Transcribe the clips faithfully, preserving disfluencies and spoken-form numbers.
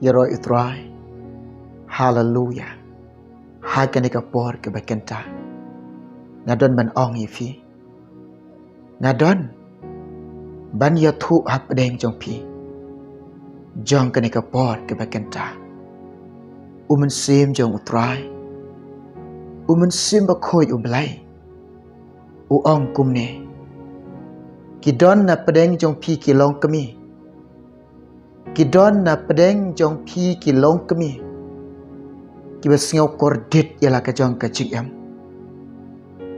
Ïaroh ïa u Trai. Haleluya. Ha kane ka por kaba kynta, nga don ban ong ïa phi. Nga don ban ïathuh hapdeng jong phi. Jong kane ka por kaba kynta, u Mynsiem jong u Trai, u Mynsiem Bakhuid u Blei, u ong kumne: Ki don napdeng jong phi ki longkmie. Ki don napdeng jong phi ki longkmie, kiba sngew kordit ïa la ka jong ka jingim.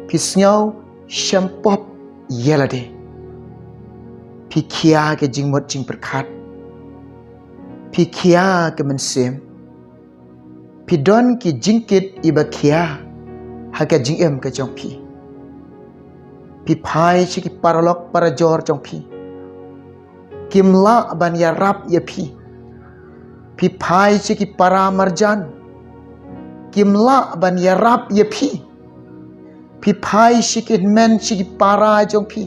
Phi sngew shem pop ïa lade. Phi khia ka jingmut jingpyrkhat. Phi khia ka mynsiem. Phi don ki jingkit iba khia ha ka jingim ka jong phi. Phi phai sha ki paralok parajor jong phi, kim lah ban ïarap ïa phi. Phi phai sha ki para marjan, kim lah ban ïarap ïa phi. Phi phai sha ki hynmen sha ki para jong phi,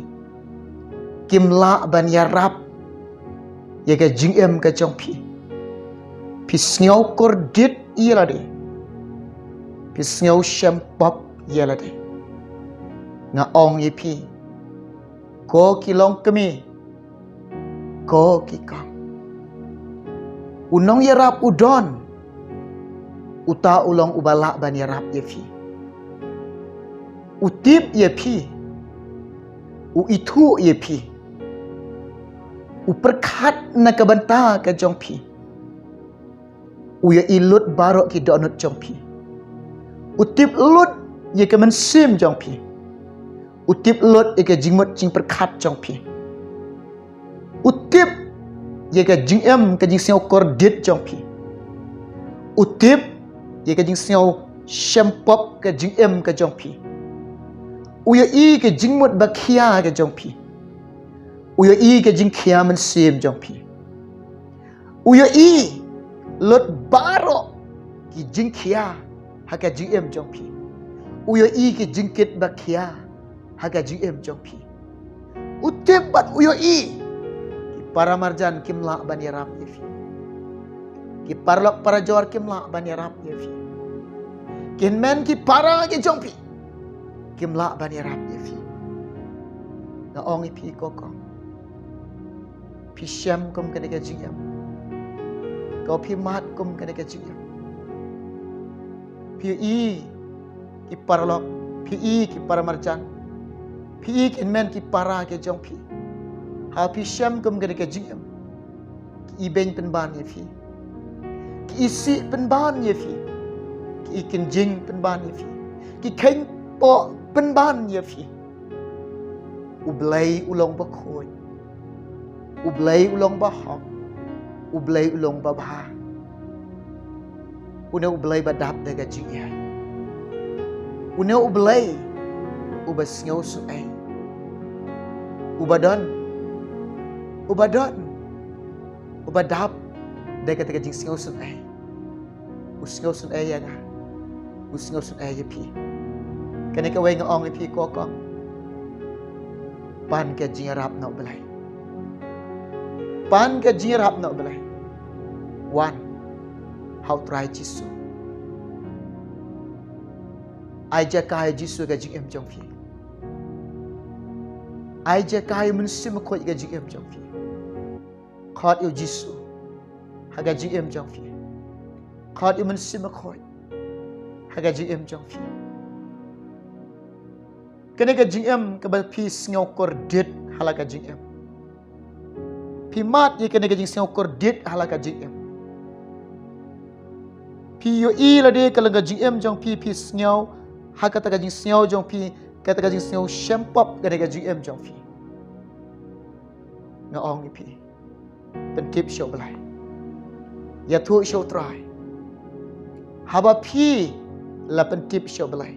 kim lah ban ïarap ïa ka jingim ka jong phi. Phi sngew kordit ïa lade. Phi sngew shem pop ïa lade. Nga ong ïa phi, ko ki longkmie, ko ki kong, u nongïarap u don. Uta u long uba lah ban ïarap ïa phi. U tip ïa phi. U ithuh ïa phi. U pyrkhat na ka bynta ka jong phi. U ïohi lut baroh ki dohnud jong phi. U tip lut ïa ka mynsiem jong phi. U tip lut ïa ka jingmut jingpyrkhat jong phi. U tip ïa ka jingim ka jingsngew kordit jong phi. U tip ïa ka jingsngew shem pop ka jingim ka jong phi. U ïohi ka jingmut ba khia ka jong phi. U ïohi ka jingkhia mynsiem jong phi. U ïohi lut baroh ki jingkhia ha ka jingim jong phi. U ïohi ki jingkit ba khia ha ka jingim jong phi. U tip bad u ïohi ki para marjan kim lah ban ïarap ïa phi. Ki paralok parajor kim lah ban ïarap ïa phi. Ki hynmen ki para ki jong phi kim lah ban ïarap ïa phi. Nga ong ïa phi ko kong, phi shem kum kane ka jingim? Ko phi mad kum kane ka jingim? Phi ïohi ki paralok, phi ïohi ki para marjan, phi ïohi ki hynmen ki para ki jong phi? Haba phi shem kum kane ka jingim, ki ibeiñ pynban ïa phi, ki isih pynban ïa phi, ki ikynjing pynban ïa phi, ki kheiñpoh pynban ïa phi. U Blei u long bakhuid. U Blei u long bahok. U Blei u long babha. Une u Blei ba dap da ka jingïeit. Une u Blei uba sngewsynei. Uba don, uba don, uba dap da kata ka jingsngewsynei. U sngewsynei ïa nga. U sngewsynei ïa phi. Kane kawei nga ong ïa phi ko kong, pan ka jingïarap na u Blei. Pan ka jingïarap na u Blei. Wan ha u Trai Jisu. Ai jaka ïa u Jisu ha ka jingim jong phi. Ai jaka ïa u Mynsiem Bakhuid ha ka jingim jong phi. Khot ïa u Jisu ha ka jingim jong phi. Khot ïa u Mynsiem Bakhuid ha ka jingim jong phi. Kane ka jingim kaba phi sngew kordit ha la ka jingim. Phi mad ïa kane ka jingsngew kordit ha la ka jingim. Phi ïohi lade ka long ka jingim jong phi, phi sngew ha kata ka jingsngew jong phi, kata ka jingsngew shem pop kane ka jingim jong phi. Nga ong ïa phi, pyntip sha u Blei. Ïathuh sha u Trai. Haba phi la pyntip sha u Blei,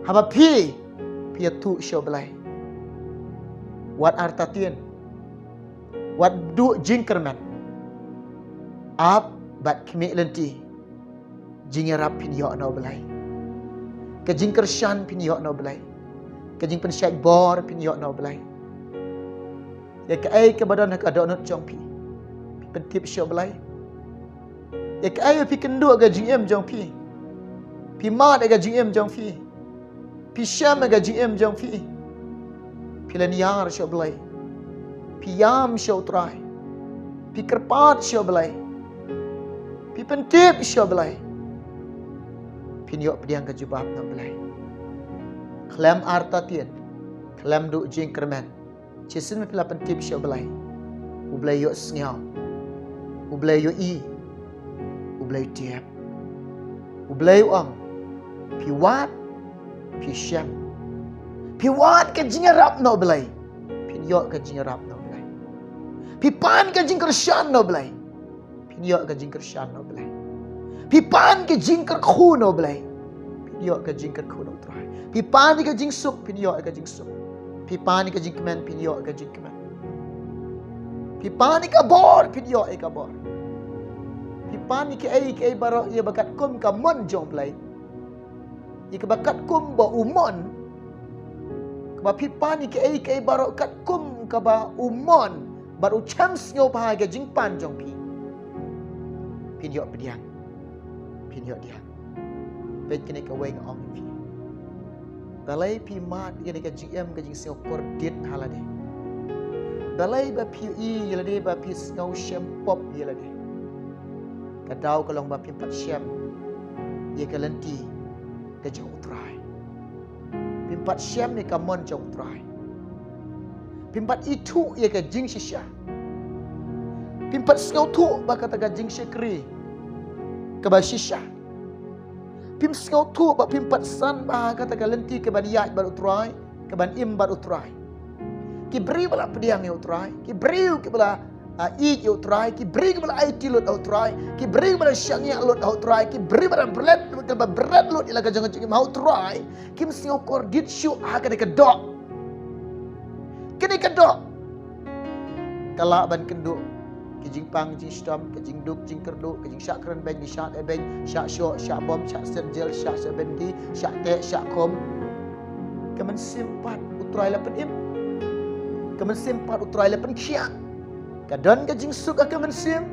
haba phi, phi ïathuh sha u Blei, wat artatien, wat duh jingkyrmen. Ap bad khmih lynti. Jingïarap phin ïoh na u Blei. Ka jingkyrshan phin ïoh na u Blei. Ka jingpynshait bor phin ïoh na u Blei. Ïa kaei kaba don ha ka dohnud jong phi, phi pyntip sha u Blei. Ïa kaei ba phi kynduh ïa ka jingim jong phi? Phi mad ïa ka jingim jong phi? Phi shem ïa ka jingim jong phi? Phi lynñiar sha U Blei? Phi ïam sha U Trai? Phi kyrpad sha U Blei? Phi pyntip sha U Blei? Phin ïoh pdiang ka jubab na U Blei. Khlem artatien, khlem duh jingkyrmen, shisien ma phi la pyntip sha U Blei, U Blei ïohsngew, U Blei ïohi, U Blei tip. U Blei u ong, phi wad, phi shem. Phi wad ka jingïarap na U Blei, phin ïoh ka jingïarap na U Blei. Phi pan ka jingkyrshan na U Blei, phin ïoh ka jingkyrshan na U Blei. Phi pan ka jingkyrkhu na U Blei, phin ïoh ka jingkyrkhu na U Trai. Phi pan ka jingsuk, phin ïoh ka jingsuk. Phi pan ka jingkmen, phin ïoh ka jingkmen. Phi pan ka bor, phin ïoh ka bor. Phi pan kaei kaei baroh ïa ba katkum ka mon jong U Blei, ïa kaba katkum ba u mon. Kaba phi pan ïa kaei kaei baroh katkum kaba u mon bad u shem sngewbha ïa ka jingpan jong phi, phin ïoh pdiang, phin ïoh pdiang. Peit kane kawei nga ong ïa phi. Balei phi mad ïa kane ka jingim, ka jingsngew kordit ha lade? Balei ba phi ïohi ïa lade ba phi sngew shem pop ïa lade? Ka daw ka long ba phim pat shem ïa ka lynti ka jong U Trai. Phim pat shem ïa ka mon jong U Trai. Phim pat ithuh ïa ka jingshisha. Phim pat sngewthuh ba kata ka jingshakri kaba shisha. Phim sngewthuh ba phim pat san ba kata ka lynti kaban ïaid bad U Trai, kaban im bad U Trai. Ki briew ba la pdiang ïa U Trai, ki briew kiba la, ah, ïeit ïa U Trai, ki briew kiba la aiti lut ha U Trai, ki briew kiba la shaniah lut ha U Trai, ki briew ba la bret lut, kiba bret lut ïa la ka jong ka jingim ha U Trai, kim sngew kordit shuh ha kane ka doh. Kane ka doh ka lah ban kynduh ki jingpang jingshitom, ka jingduk jingkyrduh, ka jingshah kren beiñ, ki shah teh beiñ, shah shoh, shah bom, shah sendel, shah sha bendi, shah teh, shah khum. Ka mynsiem pat U Trai la pynim. Ka mynsiem pat U Trai la pynkhiah. Ka don ka jingsuk ha ka mynsiem.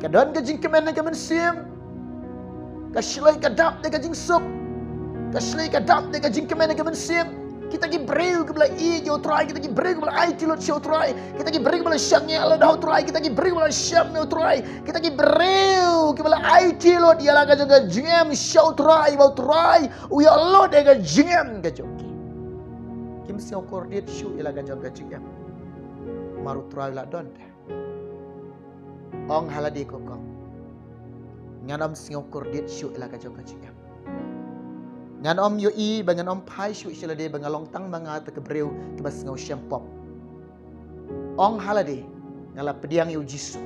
Ka don ka jingkmen ha ka mynsiem. Ka shlei ka dap da ka jingsuk. Ka shlei ka dap da ka jingkmen ha ka mynsiem. Kita ki briew kiba la ïeit ïa U Trai, kita ki briew kiba la aiti lut sha U Trai, kita ki briew kiba la shaniah lut ha U Trai, kita ki briew kiba la shem ïa U Trai, kita ki briew kiba la aiti lut ïa la ka jong ka jingim sha U Trai, ba U Trai u ïoh lut ïa ka jingim ka jong ki. Kim sngew kordit shuh ïa la ka jong ka jingim. Namar U Trai u la don te. Ong ha lade ko kong, ngan ym sngew kordit shuh ïa la ka jong ka jingim. Ngan ym ïohi ba ngan ym phai shuh sha lade ba nga long tang ma nga kata ka briew kaba sngew shem pop. Ong ha lade, nga la pdiang ïa U Jisu.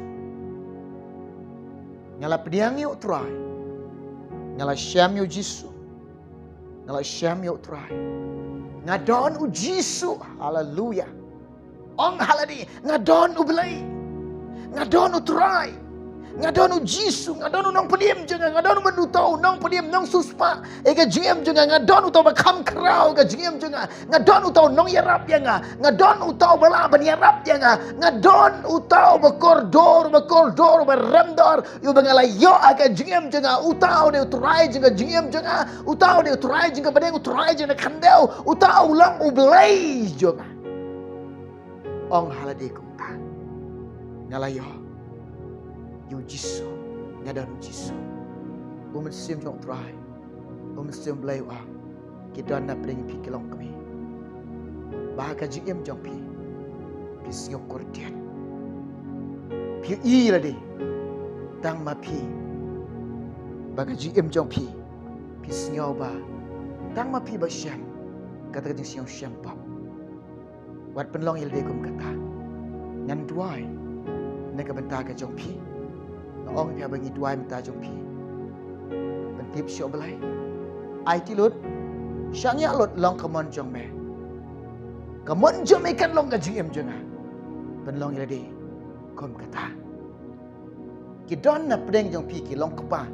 Nga la pdiang ïa U Trai. Nga la shem ïa U Jisu. Nga la shem ïa U Trai. Nga don U Jisu. Haleluya. Ong ha lade, nga don U Blei. Nga don U Trai. Nga don U Jisu, nga don U Nongpynim jong nga, nga don U Myntoi, U Nongpynim, Nongsiewspah ïa ka jingim jong nga, nga don uta uba kham khraw ïa ka jingim jong nga, nga don uta u nongïarap ïa nga, nga don uta uba lah ban ïarap ïa nga, nga don uta uba kordor, uba kordor, uba remdor ïa uba nga la ïoh ha ka jingim jong nga, uta u dei U Trai jong ka jingim jong nga, uta u dei U Trai jong ka bneng, U Trai jong ka khyndew, uta u long U Blei jong nga. Ong ha lade kumta, nga la ïoh ïa U Jisu, nga don U Jisu. U Mynsiem jong U Trai, U Mynsiem Blei u ong, ki don na pdeng phi ki longkmie, ba ha ka jingim jong phi phi sngew kordit. Phi ïohi lade tang ma phi, ba ka jingim jong phi phi sngew ba tang ma phi ba shem kata ka jingsngew shem pop. Wat pynlong ïa lade kum kata. Ngan duwai na ka bynta ka jong phi. Nga ong ïa phi ba ngi duwai mynta jong phi. Pyntip sha U Blei. Aiti lut, shaniah lut, long ka mon jong me. Ka mon jong me kan long ka jingim jong nga. Pynlong ïa lade kum kata. Ki don na pdeng jong phi ki long kpa.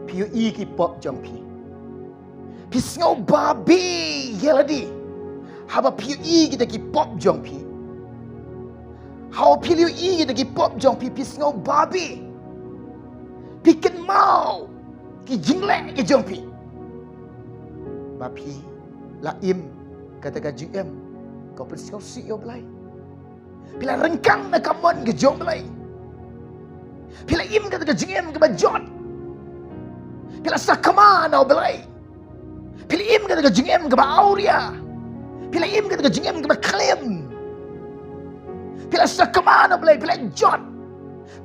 Phi ïohi ki pop jong phi. Phi sngew babe ïa lade haba phi ïohi kita ki pop jong phi. Haba phi ïohi kita ki pop jong phi, phi sngew babe. Phi kynmaw ki jingleh ki jong phi. Ba phi la im kata ka jingim kaba pynsngewsih ïa U Blei. Phi la ryngkang na ka mon ka jong U Blei. Phi la im kata ka jingim kaba jot. Phi la sakma na U Blei. Phi la im kata ka jingim kaba awria. Phi la im kata ka jingim kaba klim. Phi la sakma na U Blei, phi la jot.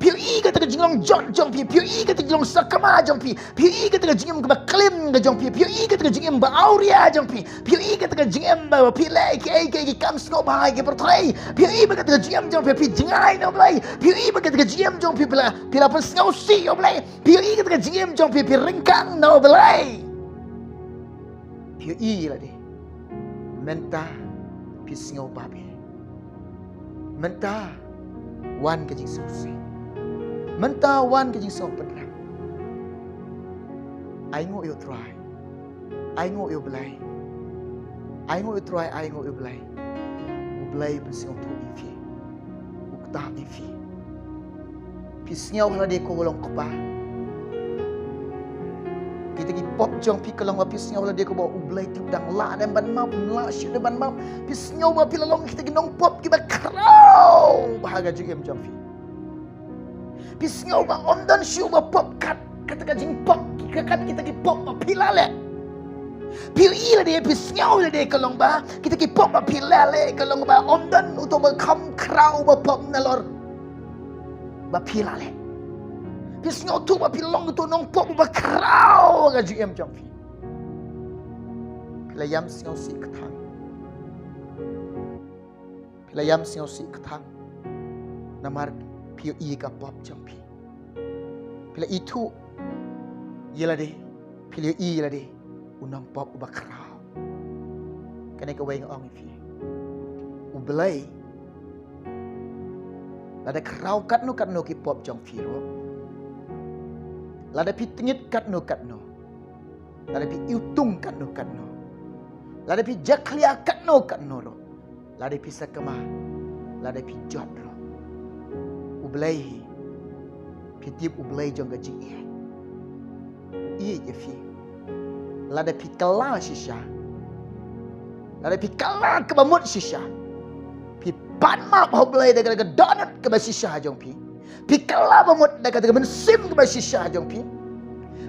Phi ïohi kata ka jinglong jot jong phi, phi ïohi kata ka jinglong sakma jong phi, phi ïohi kata ka jingim kaba klim ka jong phi, phi ïohi kata ka jingim ba awria jong phi, phi ïohi kata ka jingim ba phi leh kiei kiei ki kam sngewbha ki pyrthei, phi ïohi ba kata ka jingim jong phi phi jngai na U Blei, phi ïohi ba kata ka jingim jong phi phi la, phi la pynsngewsih ïa U Blei, phi ïohi kata ka jingim jong phi phi ryngkang na U Blei. Phi ïohi lade. Mynta phi sngew babe. Mynta wan ka jingsngewsih. Mynta wan ka jingsngewpynrang. Ainguh ïa U Trai. Ainguh ïa U Blei. Ainguh ïa U Trai, ainguh ïa U Blei. U Blei u pynsngewthuh ïa phi. U ktah ïa phi. Phi sngew ha lade ko long kpa. Kita ki pop jong phi ka long ba phi sngew ha lade ko ba U Blei u dang lah ne ban map, lah shuh ne ban map. Phi sngew ba phi la long kita ki nongpop kiba khraw bha ha ka jingim jong phi. Phi sngew ba ym don shuh ba pop kat, kata ka jingpop, ka kat kita ki pop ba phi la leh. Phi ïohi lade, phi sngew lade ka long ba kita ki pop ba phi la leh ka long ba ym don uto ba kham khraw ba pop nalor ba phi la leh. Phi sngewthuh ba phi long uto nongpop ba khraw ha ka jingim jong phi. Phi la ïam sngewsih kthang. Phi la ïam sngewsih kthang. Namar phi ïohi ka pop jong phi. Phi la ithuh ïa lade. Phi la ïohi ïa lade. U nongpop uba khraw. Kane kawei nga ong ïa phi. U Blei. Lada khraw katno katno ki pop jong phi ruh. Lada phi tngit katno katno. Lada phi iwtung katno katno. Lada phi jakhlia katno katno ruh. Lada phi sakma. Lada phi jot ruh. U Blei hi. Phi tip U Blei jong ka jingïeit. U ïeit ïa phi. Lada phi kylla shisha. Lada phi kylla kaba mut shisha. Phi pan map ha U Blei da ka dohnud kaba shisha jong phi. Phi kylla ba mut da kata ka mynsiem kaba shisha jong phi.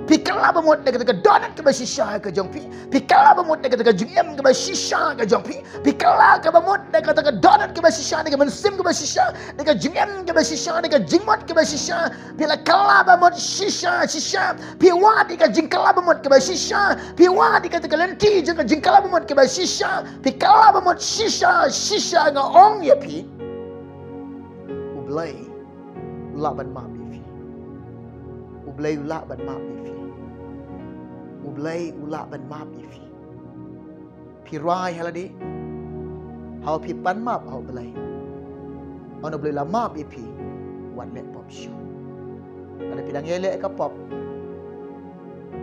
Phi kylla ba mut da kata ka dohnud kaba shisha ka jong phi. Phi kylla ba mut da kata ka jingim kaba shisha ka jong phi. Phi kylla kaba mut da kata ka dohnud kaba shisha, da ka mynsiem kaba shisha, da ka jingim kaba shisha, da ka jingmut kaba shisha. Phi la kylla ba mut shisha shisha. Phi wad ïa ka jingkylla ba mut kaba shisha. Phi wad ïa kata ka lynti jong ka jingkylla ba mut kaba shisha. Phi kylla ba mut shisha shisha, nga ong ïa phi. U Blei u lah ban map ïa phi. U Blei u lah ban map ïa phi. U Blei u lah ban map ïa phi. Phi rwai ha lade. Haba phi pan map ha U Blei. Haba U Blei u la map ïa phi. Wat leh pop shuh. Lada phi dang ïai leh ka pop.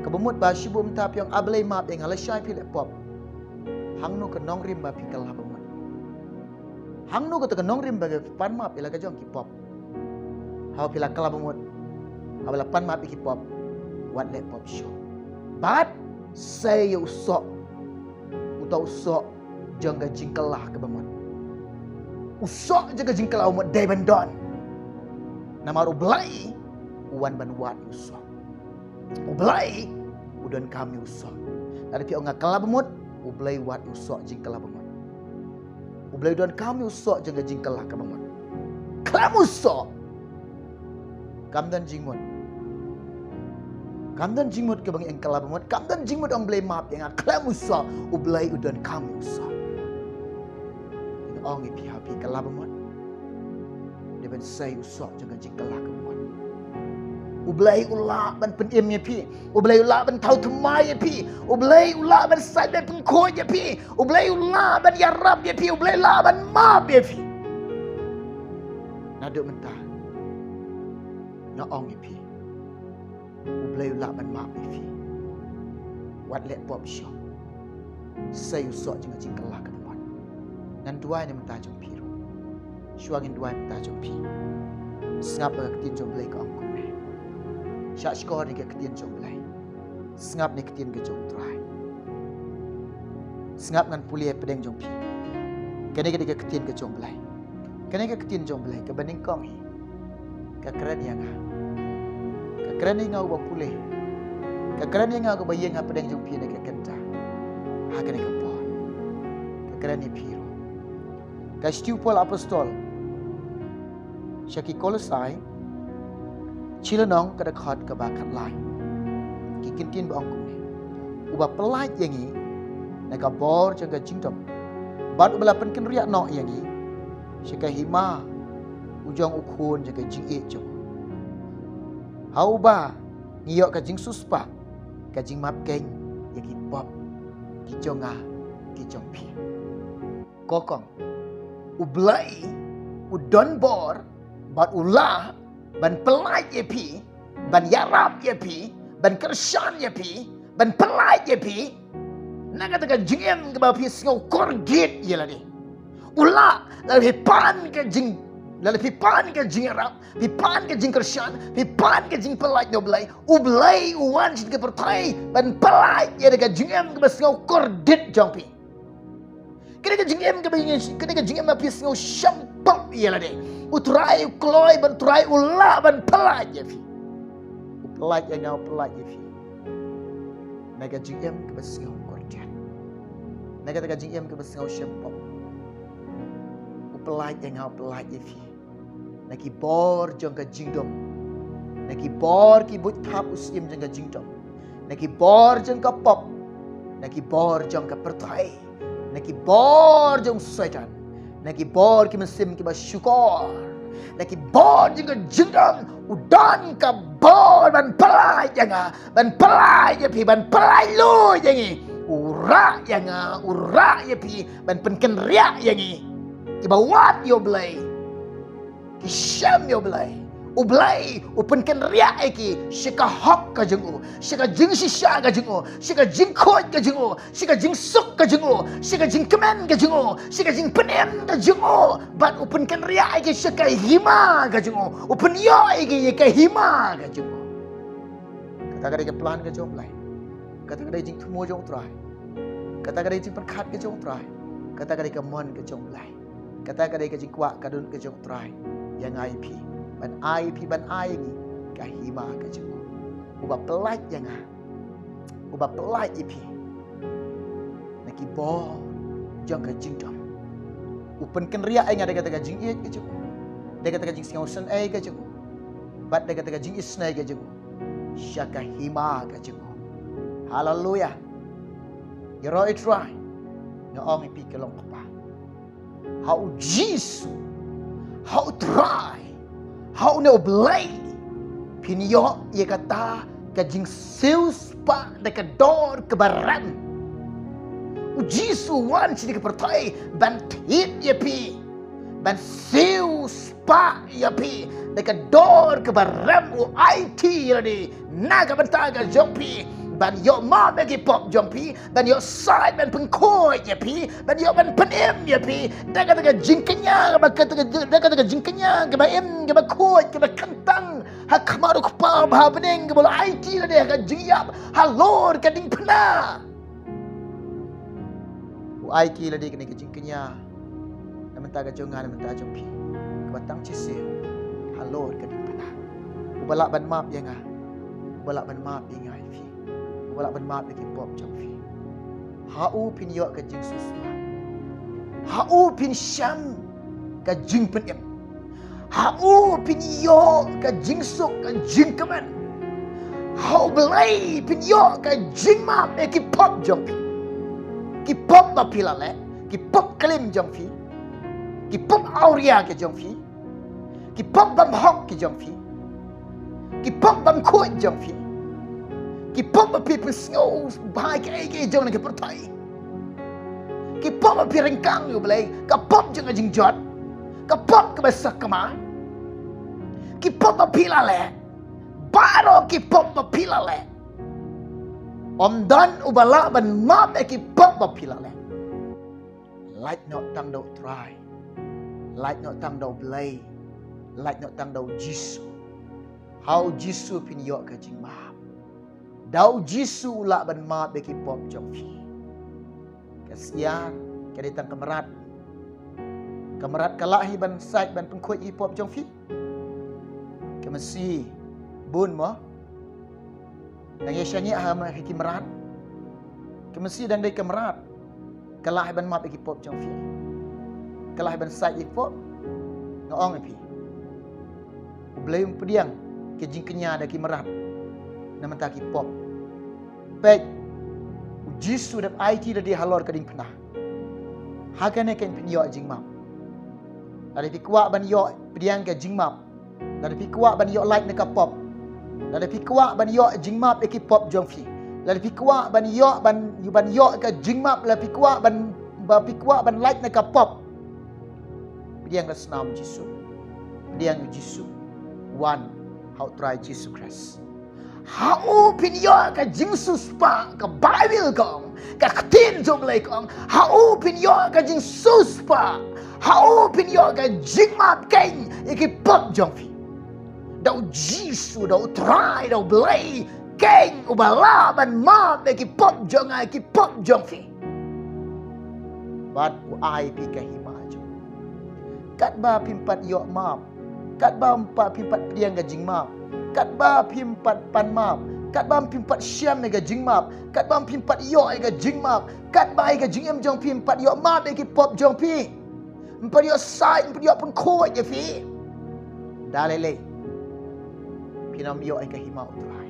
Kaba mut ba shibun mynta phi ong A Blei map ïa nga lashai phi leh pop. Hangno ka nongrim ba phi kylla ba mut. Hangno kata ka nongrim ba phi pan map ïa la ka jong ki pop. Haba phi la kylla ba mut. Haba la pan map ïa ki pop. Wat leh pop shuh. Bad sei ïa u soh. Uta u soh jong ka jingkylla kaba mut. U soh jong ka jingkylla ba mut dei ban don. Namar U Blei u wan ban wad ïa u soh. U Blei u donkam ïa u soh. Lada phi ong nga kylla ba mut, U Blei u wad ïa u soh jingkylla ba mut. U Blei u donkam ïa u soh jong ka jingkylla kaba mut. Khlem u soh. Kam don jingmut. Kam don jingmut kaba ngi ong kylla ba mut. Kam don jingmut ong Blei map ïa nga, khlem u soh. U Blei u donkam ïa u soh. Nga ong ïa phi, haba phi kylla ba mut. Dei ban sei u soh jong ka jingkylla kaba mut. U Blei u lah ban pynim ïa phi. U Blei u lah ban thaw thymmai ïa phi. U Blei u lah ban sait ban pynkhuid ïa phi. U Blei u lah ban ïarap ïa phi. U Blei u lah ban map ïa phi. Naduh mynta nga ong ïa phi. U Blei u lah ban map ïa phi. Wat leh pop shuh. Sei u soh jong ka jingkylla kaba mut. Ngan duwai na ka bynta jong phi ruh. Shuwa ngin duwai na ka bynta jong phi, sngap ba ka ktien jong U Blei ka ong kumne. Shah shkor ïa ka ktien jong U Blei. Sngap ïa ka ktien ka jong U Trai. Sngap ngan pule pdeng jong phi. Kane ka dei ka ktien ka jong U Blei. Kane ka ktien jong U Blei kaba nyngkong hi ka kren ïa nga. Ka kren ïa nga uba pule. Ka kren ïa nga uba ïeng ha pdeng jong phi na ka kynta. Ha kane ka por ka kren ïa phi ruh. Ka shithi u Paul apostol sha ki Kolosai, shi lynnong ka dkhot kaba khatlai. Ki kyntien ba ong kumne: Uba pyllait ïa ngi na ka bor jong ka jingdom, bad uba la pynkynriah noh ïa ngi sha ka hima u jong u khun jong ka jingïeit jong u. Ha uba ngi ïoh ka jingsiewspah, ka jingmap keiñ ïa ki pop ki jong nga, ki jong phi. Ko kong, U Blei u don bor bad u lah ban pyllait ïa phi, ban ïarap ïa phi, ban kyrshan ïa phi, ban pyllait ïa phi. Na kata ka jingim kaba phi sngew kordit ïa lade, u lah, lada phi pan ka jing, lada phi pan ka jingïarap, phi pan ka jingkyrshan, phi pan ka jingpyllait na U Blei, U Blei u wan sha ka pyrthei ban pyllait ïa ka jingim kaba sngew kordit jong phi. Kane ka jingim kaba ïa ngi, kane ka jingim ba phi sngew sham pop ïa lade, U Trai u kloi bad U Trai u lah ban pyllait ïa phi. U pyllait ïa nga, u pyllait ïa phi. Na ka jingim kaba sngew kordit, na kata ka jingim kaba sngew sham pop, u pyllait ïa nga, u pyllait ïa phi. Na ki bor jong ka jingdom, na ki bor ki buit thap u syiem jong ka jingdom, na ki bor jong ka pop, na ki bor jong ka pyrthei, na ki bor jong Soitan, na ki bor ki mynsiem kiba shukor, na ki bor jong ka jingdom, u don ka bor ban pyllait ïa nga, ban pyllait ïa phi, ban pyllait lut ïa ngi. U rah ïa nga, u rah ïa phi ban pynkynriah ïa ngi kiba wad ïa U Blei, ki shem ïa U Blei. U Blei u pynkynriah ïa ki sha ka hok ka jong u, sha ka jingshisha ka jong u, sha ka jingkhuid ka jong u, sha ka jingsuk ka jong u, sha ka jingkmen ka jong u, sha ka jingpynim ka jong u. Bad u pynkynriah ïa ki sha ka hima ka jong u, u pynïoh ïa ki ïa ka hima ka jong u. Kata ka dei ka plan ka jong U Blei. Kata ka dei ka jingthmu jong U Trai. Kata ka dei ka jingpyrkhat ka jong U Trai. Kata ka dei ka mon ka jong U Blei. Kata ka dei ka jingkwah ka don ka jong U Trai ïa nga ïa phi, ban ai ïa phi, ban ai ïa ngi ka hima ka jong u. Uba pyllait ïa nga, uba pyllait ïa phi na ki bor jong ka jingdom. U pynkynriah ïa nga da kata ka jingïeit ka jong u, da kata ka jingsngewsynei ka jong u, bad da kata ka jingisynei ka jong u sha ka hima ka jong u. Haleluia. Ïaroh, U Trai, nga ong ïa phi ka long kpa. Ha U Jisu, ha U Trai, ha une U Blei, phin ïoh ïa kata ka jingsiewspah da ka dor kaba rem. U Jisu u wan sha ka pyrthei ban thied ïa phi, ban siewspah ïa phi da ka dor kaba rem. U aiti ïa lade na ka bynta ka jong phi, ban ïoh map ïa ki pop jong phi, ban ïoh sait, ban pynkhuid ïa phi, ban ïoh ban pynim ïa phi da kata ka jingkñia, kaba kata ka, da kata ka jingkñia kaba im, kaba khuid, kaba kyntang ha khmat U Kpa ba ha bneng, kaba u la aiti ïa lade ha ka jingïap halor ka diengphna. U aiti ïa lade kane ka jingkñia na bynta ka jong nga, na bynta jong phi, kaba tang shisien halor ka diengphna. Uba lah ban map ïa nga, uba lah ban map ïa nga ïa phi, uba lah ban map ïa ki pop jong phi. Ha u phin ïoh ka jingsiewspah, ha u phin shem ka jingpynim, ha u phin ïoh ka jingsuk, ka jingkmen. Ha U Blei phin ïoh ka jingmap ïa ki pop jong phi. Ki pop ba phi la leh, ki pop klim jong phi, ki pop awria ki jong phi, ki pop bymhok ki jong phi, ki pop bymkhuid jong phi, ki pop ba phi pynsngew bha ïa kiei kiei jong na ka pyrthei, ki pop ba phi ryngkang ïa U Blei, ka pop jong ka jingjot, ka pop kaba sakma, ki pop ba phi la leh, baroh ki pop ba phi la leh, ym don uba lah ban map ïa ki pop ba phi la leh. Lait noh tang da U Trai, lait noh tang da U Blei, lait noh tang da U Jisu. Ha u Jisu phin ïoh ka jingmap. Da u Jisu u lah ban map ïa ki pop jong phi. Ka syiar ka dei tang ka mrad. Ka mrad ka lah hi ban sait ban pynkhuid ïa ki pop jong phi. Ka masi bun mo. Nang ïa shaniah ha ma ki mrad. Ka masi dang dei ka mrad. Ka lah hi ban map ïa ki pop jong phi. Ka lah hi ban sait ïa ki pop. Nga ong ïa phi. U Blei um pdiang ka jingkñia da ki mrad. Na bynta ki pop. Peit. U Jisu u dep aiti da dei halor ka diengphna. Ha kane kan phin ïoh jingmap. Lada phi kwah ban ïoh pdiang ka jingmap. Lada phi kwah ban ïoh lait na ka pop. Lada phi kwah ban ïoh jingmap ïa ki pop jong phi. Lada phi kwah ban ïoh ban, ban ïoh ka jingmap, lada phi kwah ban, ba phi kwah ban lait na ka pop. Pdiang ka snam Jisu. Pdiang Jisu. Wan ha u Trai Jisu Khrist. Ha u phin ïoh ka jingsiewspah, ka Baibl ka ong, ka ktien jong U Blei ka ong. Ha u phin ïoh ka jingsiewspah. Ha u phin ïoh ka jingmap keiñ ïa ki pop jong phi. Da u Jisu, da u Trai, da U Blei keiñ uba lah ban map ïa ki pop jong nga, ïa ki pop jong phi. Bad u ai phi ka hima jong u. Katba phim pat ïoh map, katba phim pat pdiang ka jingmap, katba phim pat pan map, katba phim pat shem ïa ka jingmap, katba phim pat ïoh ïa ka jingmap, katba ïa ka jingim jong phi phim pat ïoh map ïa ki pop jong phi. Phim pat ïoh sait, phim pat ïoh pynkhuid ïa phi. Da lei lei phin ym ïoh ïa ka hima u Trai.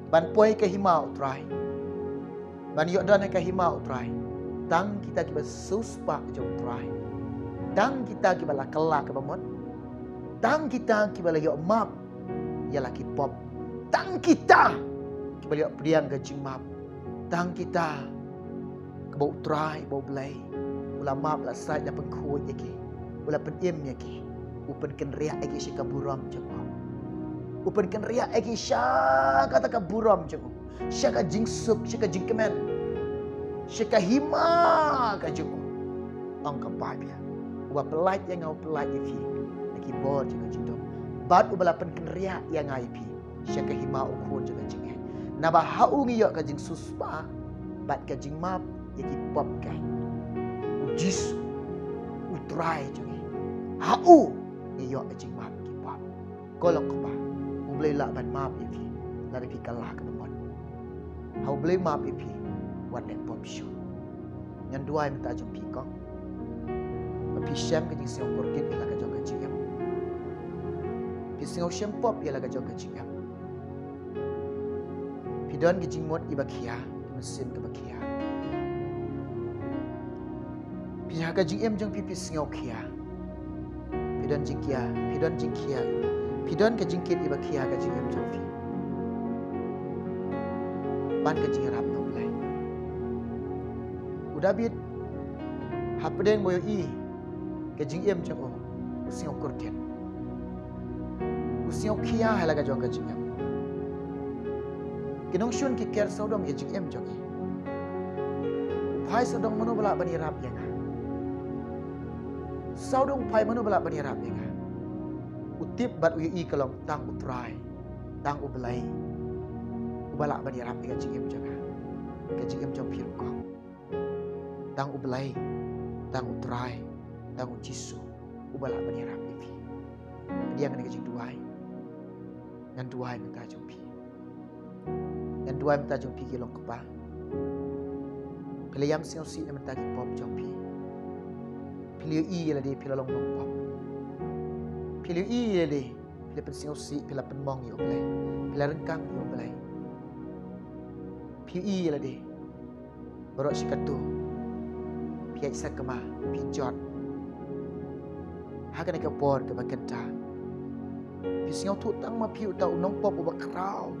Ban poi ka hima u Trai. Ban ïoh don ha ka hima u Trai. Tang kita kiba siewspah jong u Trai. Tang kita kiba la kylla kaba mut. Tang kita kiba la ïoh map ïa la ki pop. Tang kita kiba la ïoh pdiang ka jingmap. Tang kita kaba u Trai, ba U Blei u la map, la sait, la pynkhuid ïa ki, u la pynim ïa ki, u pynkynriah ïa ki sha ka burom jong u. U pynkynriah ïa ki sha kata ka burom jong u, sha ka jingsuk, sha ka jingkmen, sha ka hima ka jong u. Ong ka Baibl, uba pyllait ïa nga u pyllait ïa phi na ki bor jong ka jingdum. Bad uba la pynkynriah ïa nga ïa phi sha ka hima u Khun jong ka jingngeit. Naba ha u ngi ïoh ka jingsiewspah bad ka jingmap ïa ki pop keiñ. U Jisu, u Trai jong ngi. Ha u ngi ïoh ka jingmap ïa ki pop. Ko long kpa, U Blei u lah ban map ïa phi lada phi kylla kaba mut. Ha U Blei map ïa phi, wat leh pop shuh. Ngan duwai mynta jong phi kong, ba phi shem ka jingsngewkordit ïa la ka jong ka jingim. Phi sngew shem pop ïa la ka jong ka jingim. Phi don ka jingmut iba khia, ka mynsiem kaba khia. Phi ha ka jingim jong phi phi sngew khia. Phi don jingkhia, phi don jingkhia. Phi don ka jingkit iba khia ka jingim jong phi. Pan ka jingïarap na U Blei. U Dabid, hapdeng ba u ïohi ka jingim jong u, u sngew kordit. U sngew khia ha la ka jong ka jingim. Ki nongshun ki ker sawdong ïa ka jingim jong ngi. U phai sawdong mano ba lah ban ïarap ïa nga. Sawdong u phai mano ba lah ban ïarap ïa nga. U tip bad u ïohi ka long tang U Trai, tang U Blei uba lah ban ïarap ïa ka jingim jong nga, ka jingim jong phi ruh kong. Tang U Blei, tang U Trai, tang U Jisu uba lah ban ïarap ïa phi. Pdiang kane ka jingduwai. Ngan duwai mynta jong phi. Ngan duwai mynta jong phi ki long kpa. Phi la ïam sngewsih na mynta ki pop jong phi. Phi la ïohi ïa lade phi la long nongpop. Phi la ïohi ïa lade phi la pynsngewsih, phi la pynmong ïa U Blei, phi la ryngkang ïa U Blei. Phi ïohi ïa lade baroh shi katto phi ïaid sakma, phi jot. Ha kane ka por kaba kynta phi sngewthuh tang ma phi uta u nongpop uba khraw.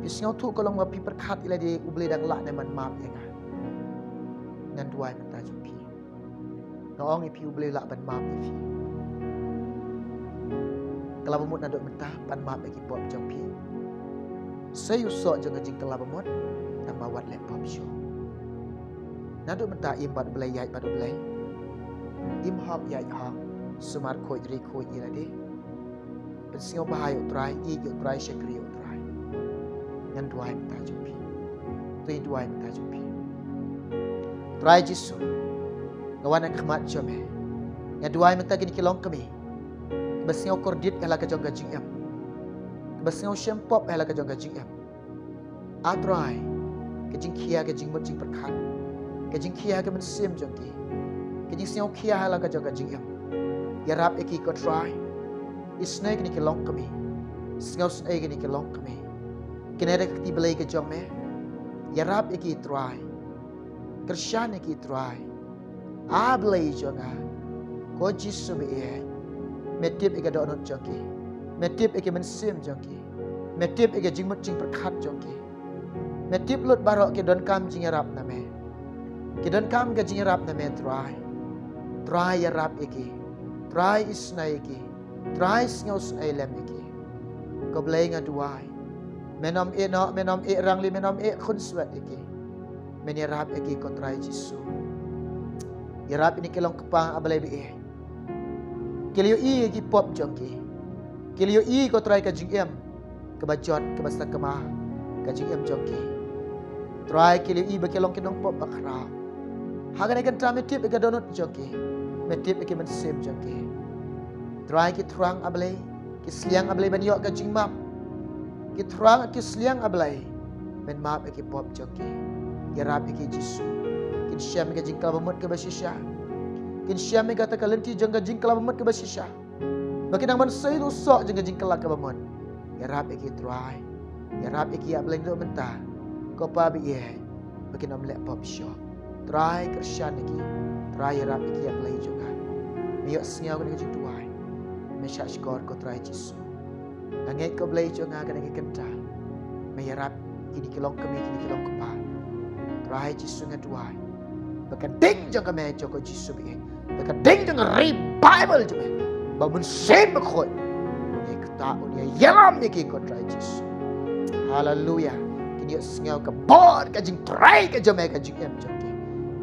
Phi sngewthuh ka long ba phi pyrkhat ïa lade U Blei dang lah ne em ban map ïa nga. Ngan duwai mynta jong phi. Nga ong ïa phi U Blei u lah ban map ïa phi. Kylla ba mut naduh mynta, pan map ïa ki pop jong phi. Sei u soh jong ka jingkylla ba mut, tang ba wat leh pop shuh. Naduh mynta im bad U Blei, ïaid bad U Blei. Im hok ïaid hok, sumar khuid ri khuid ïa lade. Sngewbha ïa u Trai, ïeit ïa u Trai, shakri ïa u Trai. Ngan duwai mynta jong phi. To ïa duwai mynta jong phi. Trai Jisu, nga wan ha khmat jong me. Nga duwai mynta kine ki longkmie kiba sngew kordit ha la ka jong ka jingim, kiba sngew shem pop ha la ka jong ka jingim. A Trai, ka jingkhia, ka jingmut jingpyrkhat, ka jingkhia ka mynsiem jong ki, ka jingsngewkhia ha la ka jong ka jingim, ïarap ïa ki ko Trai. Isynei kine ki longkmie, sngewsynei kine ki longkmie. Kine da ka kti Blei ka jong me. Ïarap ïa ki Trai, kyrshan ïa ki Trai. A Blei jong nga, ko Jisu ba ïeit, me tip ïa ka dohnud jong ki, me tip ïa ka mynsiem jong ki, me tip ïa ka jingmut jingpyrkhat jong ki, me tip lut baroh ki donkam jingïarap na me. Ki donkam ka jingïarap na me Trai. Trai ïarap ïa ki. Trai isynei ïa ki. Trai sngewsynei lem ïa ki. Ko Blei nga duwai, men ym ïeh noh, men ym ïeh rangli, men ym ïeh khunswet ïa ki. Men ïarap ïa ki ko Trai Jisu. Ïarap ïa ki long kpa, A Blei ba ïeit. Ki la ïohi ïa ki pop jong ki. Ki la ïohi ko Trai ka jingim kaba jot, kaba sakma, ka jingim jong ki. Trai ki la ïohi ba ki long ki nongpop bakhraw. Ha kane ka kynta me tip ïa ka dohnud jong ki, me tip ïa ka mynsiem jong ki. Trai ki thrang A Blei, ki sliang A Blei ban ïoh ka jingmap. Ki thrang ki sliang A Blei, men map ïa ki pop jong ki. Ïarap ïa ki Jisu. Kin shem ïa ka jingkylla bamut kaba shisha. Kin shem ïa kata ka lynti jong ka jingkylla bamut kaba shisha. Ba kin nang ban sei ïa u soh jong ka jingkylla kaba mut. Ïarap ïa ki Trai. Ïarap ïa ki A Blei naduh mynta, ko Pa ba ïeit, ba kin ym leh pop shuh. Trai kyrshan ïa ki. Trai ïarap ïa ki A Blei jong nga. Me ïohsngew kane ka jingduwai. Me shahshkor ko Trai Jisu. Nga ngeit ko Blei jong nga kane ka kynta, me ïarap kine ki longkmie, kine ki longkpa. Trai Jisu nga duwai ba ka ding jong ka me jong ko Jisu ba ïeit, ba ka ding jong ka revival jong me, ba Mynsiem Bakhuid un ïai ktah, un ïai ïalam ïa ki ko Trai Jisu. Haleluya. Kin ïohsngew ka bor ka jingtrei ka jong me ha ka jingim jong ki.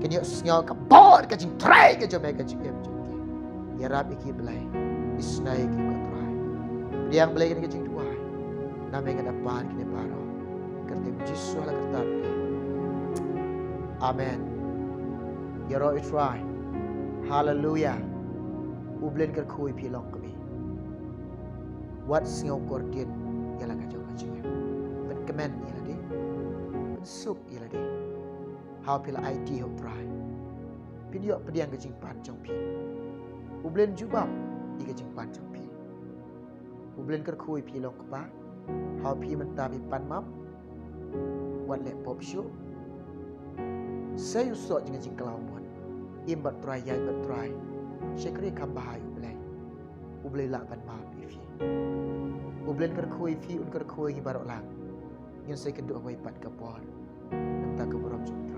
Kin ïohsngew ka bor ka jingtrei ka jong me ha ka jingim jong ki. Ïarap ïa ki Blei. Isynei ïa ki ko Trai. Pdiang Blei kane ka jingduwai. Namar nga da pan kine baroh ha ka kyrteng Jisu ha la ka kyrteng. Amen. Ïaroh ïa u Trai. Haleluya. U Blei un kyrkhu ïa phi longkmie. Wat sngew kordit ïa la ka jong ka jingim. Pynkmen ïa lade. Pynsuk ïa lade. Ha u phi la aiti ha u Trai, phin ïoh pdiang ka jingpan jong phi. U Blei un jubab ïa ka jingpan jong phi. U Blei un kyrkhu ïa phi longkpa. Ha u phi mynta phi pan map, wat leh pop shuh. Sei u soh jong ka jingkylla bamut. Im bad Trai, ïaid bad Trai. Shakri kham bha ïa u Blei. U Blei lah ban map ïa phi. U Blei un kyrkhu ïa phi, un kyrkhu ïa ngi baroh lang. Ngin sa ïakynduh ha kawei pat ka por. Nangta ka burom jong u